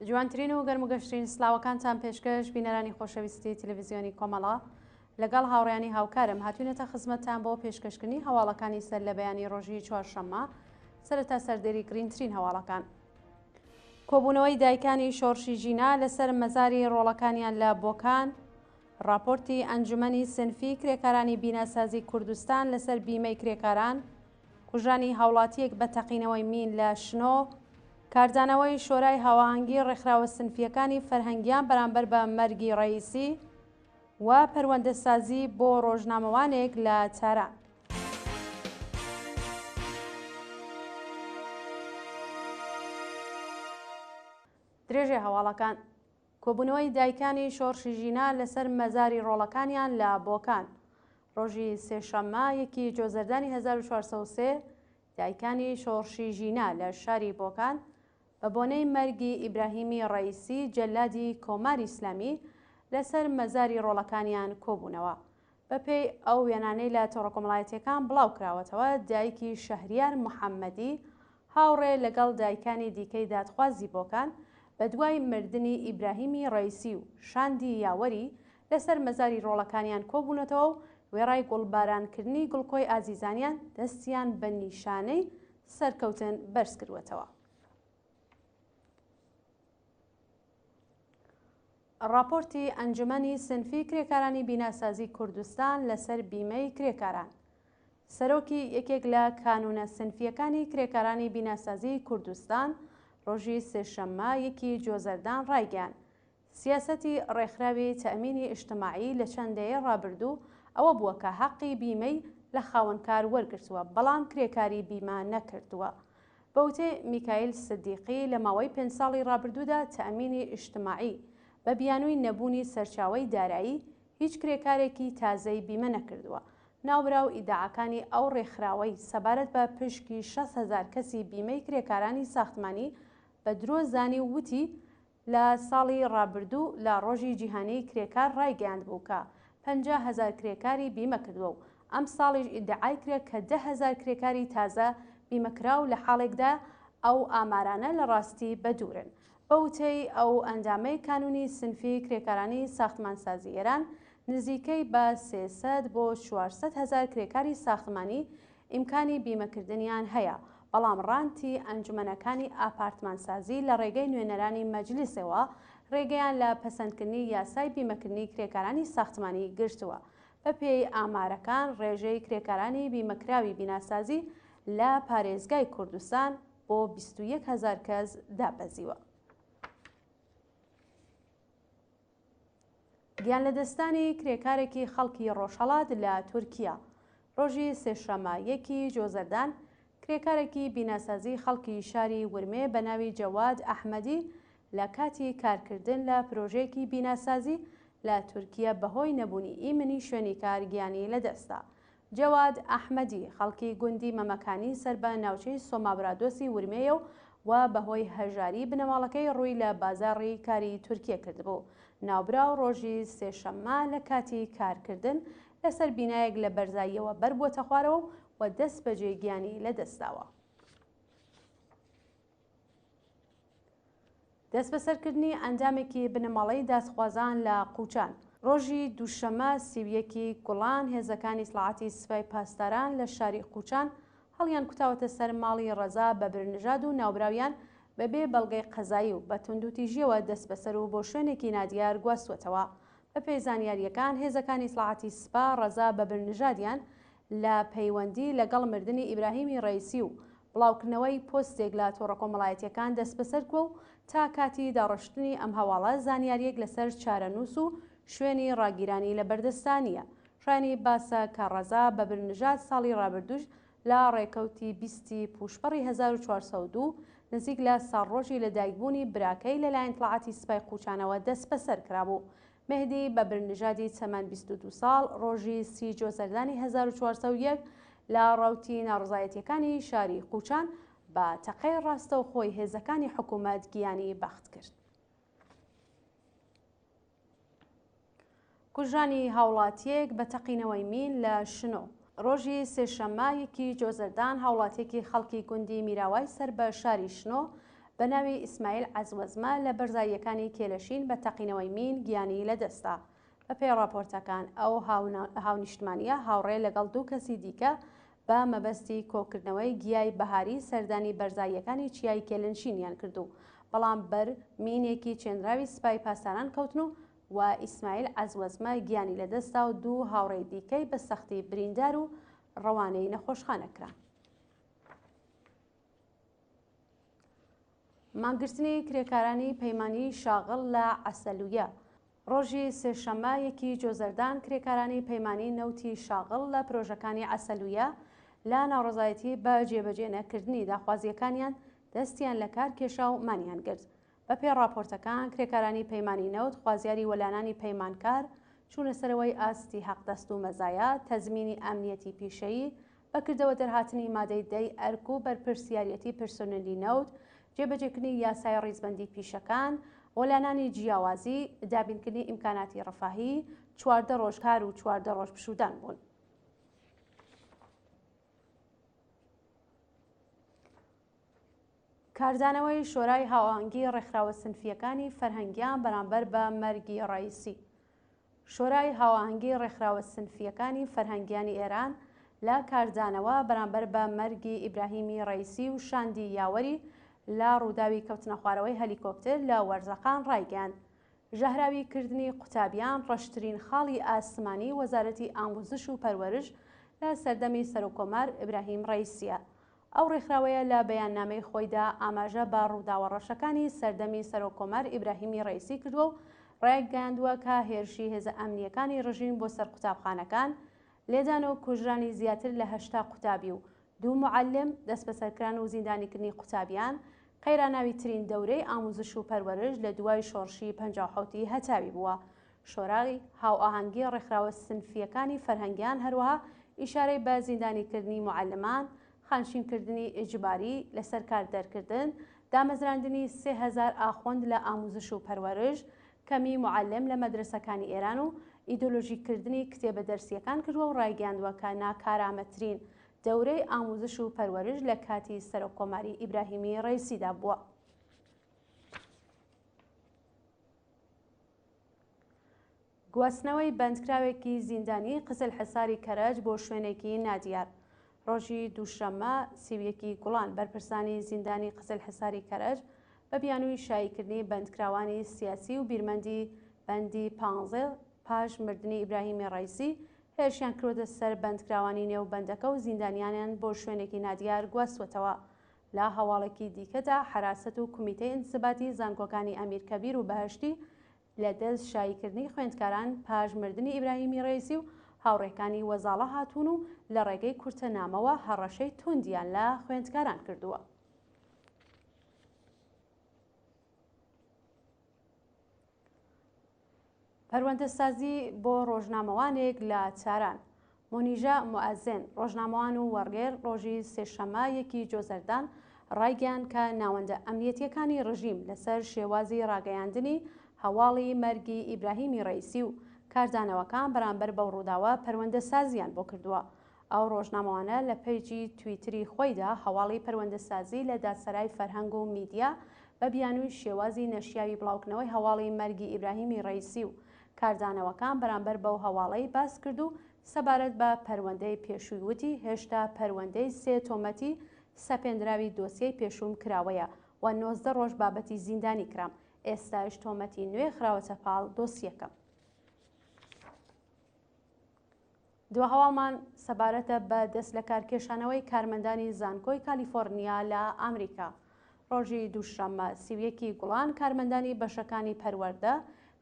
جوانترین و گەرم و گەشترین سلاوەکانتان پێشکەش بینەرانی خۆشەویستی تەلەڤیزیۆنی کۆمەڵە لەگەڵ هاوڕیانی هاوکارم هاتوینەتە خزمەتتان بۆ پێشکەشکردنی هەواڵەکانی سەر لە بەیانی ڕۆژی چوارشەممە سەرەتا سەردێری گرینگترین هەواڵەکان. کۆبوونەوەی دایکانی شۆڕشی ژینا لەسەر مەزاری ڕۆڵەکانیان لە بۆکان، ڕاپۆرتی ئەنجومەنی سنفی کرێکارانی بیناسازی کوردستان لەسەر بیمەی کرێکاران، کوژرانی هاوڵاتییەک بە تەقینەوەی مین لە شنۆ، کاردانەوەی شۆرای هاواهەنگی ڕێکخراوە سنفییەکانی فەرهەنگیان بەرامبەر بە مەرگی ڕەئیسی و پەروەندەسازی بۆ ڕۆژنامەوانێک لە تاران. درێژەی هەواڵەکان. کۆبوونەوەی دایکانی شۆڕشی ژینا لەسەر مەزاری ڕۆڵەکانیان لە بۆکان. ڕۆژی سێشەممە یەکی جۆزەردانی 1403 دایکانی شۆڕشی ژینا لە شاری بۆکان بە بۆنەی مەرگی ئیبراهیمی ڕەئیسی جەلادی کۆماری ئیسلامی لەسەر مەزاری ڕۆڵەکانیان کۆبوونەوە. بەپێی ئەو وێنانەی لە تۆڕە کۆمەڵایەتییەکان بڵاوکراوەتەوە، دایکی شەهریار محەممەدی هاوڕێ لەگەڵ دایکانی دیکەی دادخوازی بۆکان، بەدوای مردنی ئیبراهیمی ڕەئیسی و شاندی یاوەری لەسەر مەزاری ڕۆڵەکانیان کۆبوونەتەوە و وێڕای گوڵبارانکردنی گوڵکۆی ئازیزانیان دەستیان بە نیشانەی سەرکەوتن بەرزکردووەتەوە. ڕاپۆرتی ئەنجومەنی سنفی کرێکارانی بیناسازی کوردستان لەسەر بیمەی کرێکاران. سەرۆکی یەکێک لە کانوونە سنفییەکانی کرێکارانی بیناسازی کوردستان ڕۆژی سێشەممە یەکی جۆزەردان ڕایگەیاند، سیاسەتی ڕێکخراوی تەئمینی ئیجتماعی لە چەند دەیەی ڕابردوو ئەوە بووە کە حەقی بیمەی لە خاوەنکار وەرگرتووە، بەڵام کرێکاری بیمە نەکردووە. بە وتەی میکایل سدیقی، لە ماوەی پێنج ساڵی ڕابردوودا تەئمینی ئیجتماعی بە بیانووی نەبوونی سەرچاوەی دارایی هیچ کرێکارێکی تازەی بیمە نەکردووە. ناوبراو ئیدعاکانی ئەو ڕێکخراوەی سەبارەت بە پشکی 600 هەزار کەسی بیمەی کرێکارانی ساختمانی بە درۆ زانی و وتی، لە ساڵی ڕابردوو لە ڕۆژی جیهانیی کرێکار ڕایگەیاندبوو کە 50 هەزار کرێکاری بیمە کردووە و ئەمساڵیش ئیدعای کرا کە 10 هەزار کرێکاری تازە بیمەکراو لە حاڵێکدا ئەو ئامارانە لە ڕاستی بەدوورن. بە وتەی ئەو ئەندامەی کانوونی سنفی کرێکارانی ساختمانسازی ئێران، نزیکەی بە 300 بۆ 400 هەزار کرێکاری ساختمانی ئیمکانی بیمەکردنیان هەیە، بەڵام ڕانتی ئەنجومەنەکانی ئاپارتمانسازی لە ڕێگەی نوێنەرانی مەجلیسەوە ڕێگەیان لە پەسەندکردنی یاسای بیمەکردنی کرێکارانی ساختمانی گرتووە. بەپێی ئامارەکان ڕێژەی کرێکارانی بیمەکراوی بیناسازی لە پارێزگای کوردستان بۆ 21 هەزار کەس دابەزیوە. گیانلەدەستدانی کرێکارێکی خەڵکی ڕۆژهەڵات لە تورکیا ڕۆژی سێشەممە یەکی جۆزەردان کرێکارێکی بیناسازی خەڵکی شاری ورمێ بە ناوی جەواد ئەحمەدی لە کاتی کارکردن لە پرۆژەیەکی بیناسازی لە تورکیە بەهۆی نەبوونی ئیمنی شوێنی کار گیانی لەدەستدا. جەواد ئەحمەدی، خەڵکی گوندی مەمەکانی سەر بە ناوچەی سۆمابرادۆسی ورمێیە و و بەهۆی هەژاری بنەماڵەکەی ڕووی لە بازاڕی کاری تورکیە کردبوو. ناوبراو ڕۆژی سێشەممە لە کاتی کارکردن لەسەر بینایەک لە بەرزاییەوە بەربووەتە خوارەوە و دەستبەجێ گیانی لەدەستداوە. دەستبەسەرکردنی ئەندامێکی بنەماڵەی دادخوازان لە قوچان. ڕۆژی دووشەممە 31 ی گوڵان هێزەکانی ئیتڵاعاتی سپای پاسداران لە شاری قوچان هەڵیانکوتاوەتە سەر ماڵی ڕەزا بەبرنژاد و ناوبراویان بەبێ بەڵگەی قەزایی و بە توندوتیژییەوە دەستبەسەر و بۆ شوێنێکی نادیار گواستووەتەوە. بەپێی زانیارییەکان هێزەکانی ئیتڵاعاتی سپا ڕەزا بەبرنژادیان لە پەیوەندی لەگەڵ مردنی ئیبراهیمی ڕەئیسی و بڵاوکردنەوەی پۆستێک لە تۆڕە کۆمەڵایەتییەکان دەستبەسەرکوە و تا کاتی داڕشتنی ئەم هەواڵە زانیارییەک لەسەر چارەنووس و شوێنی ڕاگیرانی لە بەردەستا نییە. شایانی باسە کە ڕەزا بەبرنژاد ساڵی ڕابردووش لە ڕێکەوتی 20 ی پووشپەڕی 1402 نزیک لە ساڵڕۆژی لەدایکبوونی براکەی لەلایەن ئیتڵاعاتی سپای قووچانەوە دەستبەسەر کرابوو. مێهدی بەبرنژادی تەمەن 22 ساڵ ڕۆژی سی جۆزەردانی 1401 لە ڕەوتی ناڕەزایەتییەکانی شاری قووچان بە تەقەی ڕاستەوخۆی هێزەکانی حکوومەت گیانی بەخت کرد. کوژرانی هاوڵاتییەک بە تەقینەوەی مین لە شنۆ. ڕۆژی سێشەممە یەکی جۆزەردان هاوڵاتییەکی خەڵکی گوندی میراوای سەر بە شاری شنۆ. بە ناوی ئیسماعیل عەزوەزمە لە بەرزاییەکانی کێلەشین بە تەقینەوەی مین گیانی لەدەستدا. بەپێی ڕاپۆرتەکان ئەو هاونیشتمانییە هاوڕێ لەگەڵ دوو کەسی دیکە بە مەبەستی کۆکردنەوەی گیای بەهاری سەردانی بەرزاییەکانی چیای کێلنشینیان کرد و بەڵام بەر مینێکی چێنراوی سپای پاسداران کەوتن و و ئیسماعیل عەزوەزمە گیانی لەدەستدا و دوو هاوڕێی دیکەی بە سەختی بریندار و ڕەوانەی نەخۆشخانە کران. مانگرتنی کرێکارانی پەیمانی شاغڵ لە عەسەلویە ڕۆژی سێشەممە یەکی جۆزەردان کرێکارانی پەیمانی نەوتی شاغڵ لە پرۆژەکانی عەسەلویە لە ناڕەزایەتی بە جێبەجێ نەکردنی داخوازییەکانیان دەستیان لە کار کێشا و مانیان گرت. بەپێی ڕاپۆرتەکان، کرێکارانی پەیمانی نەوت خوازیاری وەلانانی پەیمانکار، چوونەسەرەوەی ئاستی حەقدەست و مەزایا، تەزمینی ئەمنیەتی پیشەیی، بەکردەوە دەرهاتنی مادەی دەی ئەرک و بەرپرسیاریەتی پرسۆنێلی نەوت، جێبەجێکردنی یاسای ڕیزبەندی پیشەکان، وەلانانی جیاوازی، دابینکردنی ئیمکاناتی ڕەفاهی، 14 ڕۆژ کار و 14 ڕۆژ پشوودان بوون. کاردانەوەی شۆرای هاوئاهەنگی ڕێکخراوە سنفییەکانی فەرهەنگیان بەرامبەر بە مەرگی ڕەئیسی شۆرای هاوئاهەنگی ڕێکخراوە سنفییەکانی فەرهەنگیانی ئێران لە کاردانەوە بەرامبەر بە مەرگی ئیبراهیمی ڕەئیسی و شاندی یاوەری لە ڕووداوی کەوتنەخوارەوەی هەلیکۆپتر لە وەرزەقان ڕایگەیاند ژەهراوی کردنی قوتابیان ڕەشترین خاڵی ئاسمانی وەزارەتی ئاموزش و پەروەرش لە سەردەمی سەرۆککۆمار ئیبراهیم ڕەئیسییە. ئەو ڕێکخراوەیە لە بەیاننامەی خۆیدا ئاماژە بە ڕووداوە ڕەشەکانی سەردەمی سەرۆک کۆمار ئیبراهیمی ڕەئیسی کردووە و ڕایگەیاندووە کە هێرشی هێزە ئەمنییەکانی ڕژیم بۆ سەر قوتابخانەکان، لێدان و کوژرانی زیاتر لە 80 قوتابی و دوو موعەلیم، دەستبەسەرکران و زیندانیکردنی قوتابیان، قەیراناویترین دەورەی ئاموزش و پەروەرش لە دوای شۆڕشی 57 ی هەتاوی بووە. شۆرای هاوئاهەنگی ڕێکخراوە سنفییەکانی فەرهەنگیان هەروەها ئیشارەی بە زیندانیکردنی موعەلمان، خانشینکردنی ئیجباری، لەسەر کار دەرکردن، دامەزراندنی 3000 ئاخوند لە ئاموزش و پەروەرش، کەمی موعەلم لە مەدرەسەکانی ئێران و ئیدۆلۆژیککردنی کتێبە دەرسییەکان کردووە و ڕایگەیاندووە کە ناکارامەترین دەورەی ئاموزش و پەروەرش لە کاتی سەرۆککۆماری ئیبراهیمی ڕەیسیدا بووە. گواستنەوەی بەندکراوێکی زیندانی قزلحەساری کەرەج بۆ شوێنێکی نادیار. ڕۆژی دووشەممە 31 ی گوڵان بەرپرسانی زیندانی قزلحەساری کەرەج بە بیانووی شاییکردنی بەندکراوانی سیاسی و بیرمەندی بەندی پانزە پاش مردنی ئیبراهیمی ڕەیسی هێرشیان کردووەتە سەر بەندکراوانی نێو بەندەکە و زیندانیانیان بۆ شوێنێکی نادیار گواستووەتەوە. لە هەواڵێکی دیکەدا حەراسەت و کومیتەی ئینسباتی زانکۆکانی ئەمیر کەبیر و بەهەشتی لە دەست شاییکردنی خوێندکاران پاش مردنی ئیبراهیمی ڕەیسی و هاوڕێکانی وەزاڵە هاتوون و لە ڕێگەی کورتە نامەوە هەڕەشەی توندیان لە خوێندکاران کردووە. پەروەندەسازی بۆ ڕۆژنامەوانێک لە تاران. مونیژە موئەزێن، ڕۆژنامەوان و وەڕگێر ڕۆژی سێشەممە یەکی جۆزەردان ڕایگەیاند کە ناوەندە ئەمنیەتییەکانی ڕژیم لەسەر شێوازی ڕاگەیاندنی هەواڵی مەرگی ئیبراهیمی ڕەئیسی و کاردانەوەکان بەرامبەر بەو ڕووداوە پەروەندەسازیان بۆ کردووە. ئەو ڕۆژنامەوانە لە پەیجی تویتری خۆیدا هەواڵی پەروەندەسازی لە دادسەرای فەرهەنگ و میدیا بە بیانووی شێوازی نەشیاوی بڵاوکردنەوەی هەواڵی مەرگی ئیبراهیمی ڕەئیسی و کاردانەوەکان بەرامبەر بەو هەواڵەی باس کرد و سەبارەت بە پەروەندەی پێشووی وتی هێشتا پەروەندەی سێ تۆمەتی سەپێندراوی دۆسیەی پێشووم کراوەیە و 19 ڕۆژ بابەتی زیندانی کرام، ئێستایش تۆمەتی نوێ خراوەتە پاڵ دۆسیەکەم. دوا هەواڵمان سەبارەتە بە دەستلەکارکێشانەوەی کارمەندانی زانکۆی کالیفۆرنیا لە ئامریکا. ڕۆژی دووشەممە 31 ی گوڵان کارمەندانی بەشەکانی پەروەردە،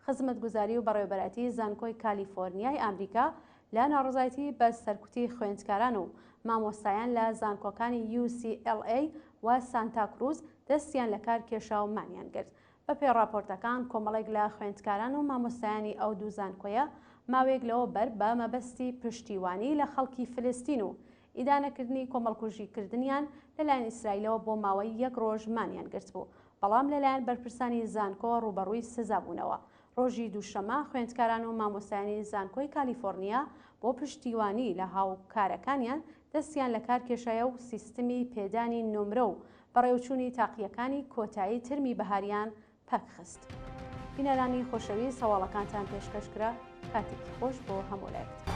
خزمەتگوزاری و بەڕێوەبەرایەتی زانکۆی کالیفۆرنیای ئامریکا لە ناڕەزایەتی بە سەرکوتی خوێندکاران و مامۆستایان لە زانکۆکانی UCLA و سانتاکروز دەستیان لەکار کێشا و مانیان گرت. بەپێی ڕاپۆرتەکان کۆمەڵێک لە خوێندکاران و مامۆستایانی ئەو دوو زانکۆیە ماوەیەک لەوە بەر بە مەبەستی پشتیوانی لە خەڵکی فلستین و ئیدانەکردنی کۆمەڵکوژیکردنیان لەلایەن ئیسرائیلەوە بۆ ماوەی یەک ڕۆژ مانیان گرتبوو، بەڵام لەلایەن بەرپرسانی زانکۆ ڕووبەڕووی سزا بوونەوە. ڕۆژی دووشەممە خوێندکاران و مامۆستایانی زانکۆی کالیفۆرنیا بۆ پشتیوانی لە هاوکارەکانیان دەستیان لەکار کێشایە و سیستمی پێدانی نمرە و بەڕێوچوونی تاقییەکانی کۆتایی ترمی بەهاریان پەکخست. بینەرانی خۆشەویست هەواڵەکانتان پێشکەش کرا، کاتێکی خۆش بۆ هەموو لایەکتان.